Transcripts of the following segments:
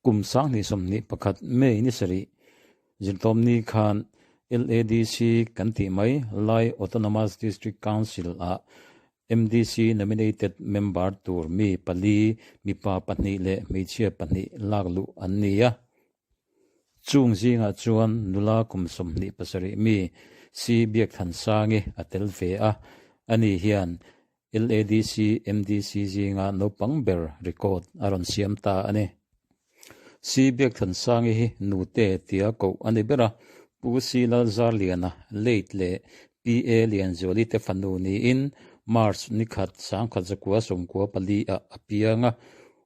Kum 2021 May ni sarih zirtawmni khan LADC kan tih mai Lai Autonomous District Council ah MDC nominated member tur mi pali, mipa pahnih leh hmeichhia pahnih lak luh an ni a. Chung zingah chuan nula kum 27 mi Si Biakthansangi a tel ve a, ani hian LADC MDC zinga naupang ber record a rawn siam ta a ni. Si Biakthansangi hi nute tia koh a ni ber a, Pu Si Lalzarliana late leh PA Lianzuali te fanu niin March nikhat 1994 ah a piang a,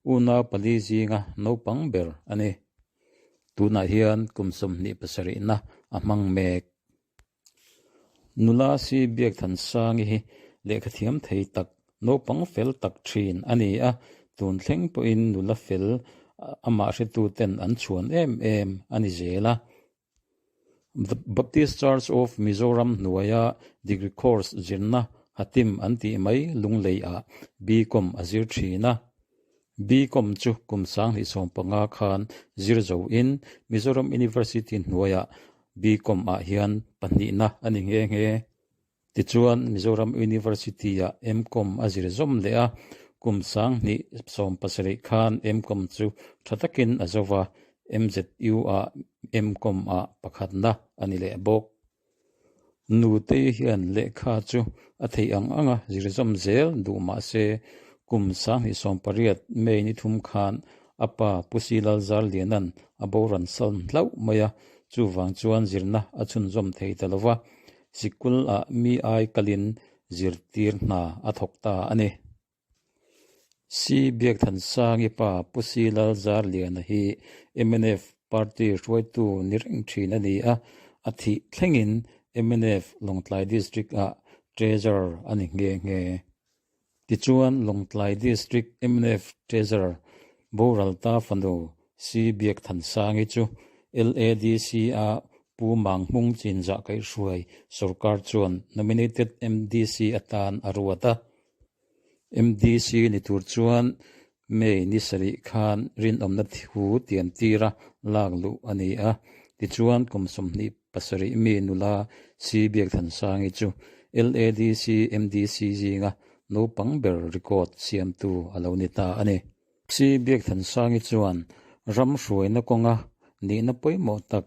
unau pali zinga naupang ber a ni. Tunah hian kum 27 na a hmang mek. Nula Si Biakthansangi hi lehkha thiam thei tak, naupang fel tak thin a ni a, tun thleng pawhin nula fel amah hretuten an chhuan em em a ni zel a. The Baptist Church of Mizoram hnuaia degree course zirna Hatim an tih mai Lungleiah BCom a zir thin a. BCom chu kum 2015 khan zir zoin Mizoram University hnuaiah BCom ah hian pahnihna a ni nghe nghe. Tichuan Mizoram University-ah MCom a zir zawm leh a, kum 2017 khan MCom chu tha takin a zo va, MZU-ah MCom ah pakhatna a ni leh bawk. Nutei hian lehkha chu a theih ang anga zir zawm zel duh mah se, kum 2018 May ni thum khan a pa Pu Si Lalzarliana'n a boral san hlauh mai a, chuvang chuan zirna a chhunzawm thei ta lo va, sikul ah mi ai kalin zirtir hna a thawk ta a ni. Si Biakthansangi pa Pu Si Lalzarliana hi mnf party hruaitu ni reng thin a ni a, a thih thlengin mnf Lawngtlai District ah Treasurer a ni nghe nghe. Tichuan Lawngtlai District mnf Treasurer Boralta fanu Si Biakthansangi chu LADC a Pu Manghmung Chinzah kaihhruai sorkar chuan nominated MDC atan a ruat a. MDC ni tur chuan May ni sarih khan rinawmna thu tiam tira lak luh a ni a, tichuan kum 27 mi nula Si Biakthansangi chu LADC MDC zinga naupang ber record siamtu a lo ni ta a ni. Si Biakthansangi chuan ram hruaina kawnga nihna pawimawh tak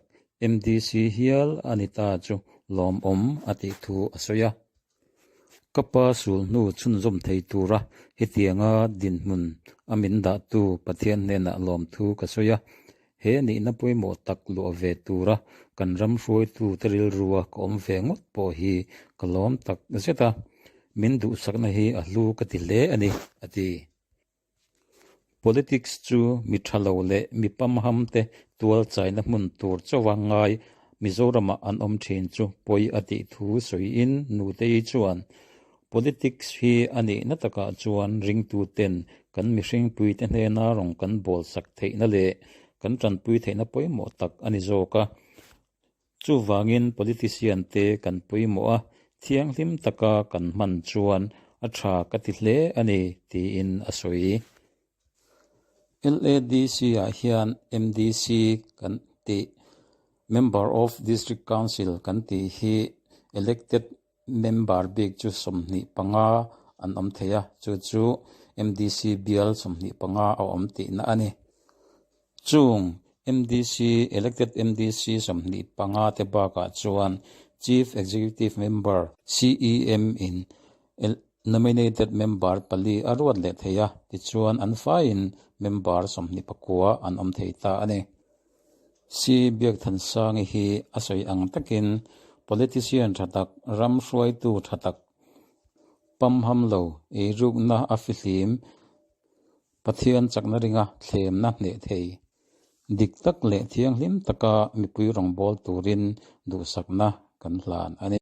MDC hial a ni ta chu lawmawm a tih thu a sawi a. Ka pa sul hnu chhunzawm thei tura hetianga dinhmun a min dahtu Pathian hnenah lawmthu ka sawi a, he nihna pawimawh tak luah ve tura kan ram hruaitu te rilrua ka awm ve ngawt pawh hi ka lawm tak zet a, min duhsakna hi a hlu ka ti hle a ni, a ti. Politics chu mi tha lo leh mi pamham te tual chaina hmun tur chauha ngai Mizoramah an awm thin chu pawi a tih thu sawiin Nutei chuan, Politics hi a nihna takah chuan ringtuten kan mihringpuite hnena rawng kan bawl sak theihna leh kan tanpui theihna pawimawh tak a ni zawk a. Chuvangin politician te kan pawimawh a, thianghlim taka kan hman chuan a tha ka ti hle a ni, tiin a sawi. LADC ah hian MDC kan tih, Member of District Council kan tih hi elected member bik chu 25 an awm thei a, chu chu MDC bial 25 a awm tihna a ni. Chung MDC, elected MDC 25 te bakah chuan Chief Executive Member, CEM, in nominated member pali a ruat leh thei a, tichuan an faiin member 29 an awm thei ta a ni. Si Biakthansangi hi a sawi ang takin politician tha tak, ram hruaitu tha tak, pamham lo, eirukna a fihlim, Pathian chakna ringa thlemna hneh thei, dik tak leh thianghlim taka mipui rawngbâwl turin duhsakna kan hlan a ni.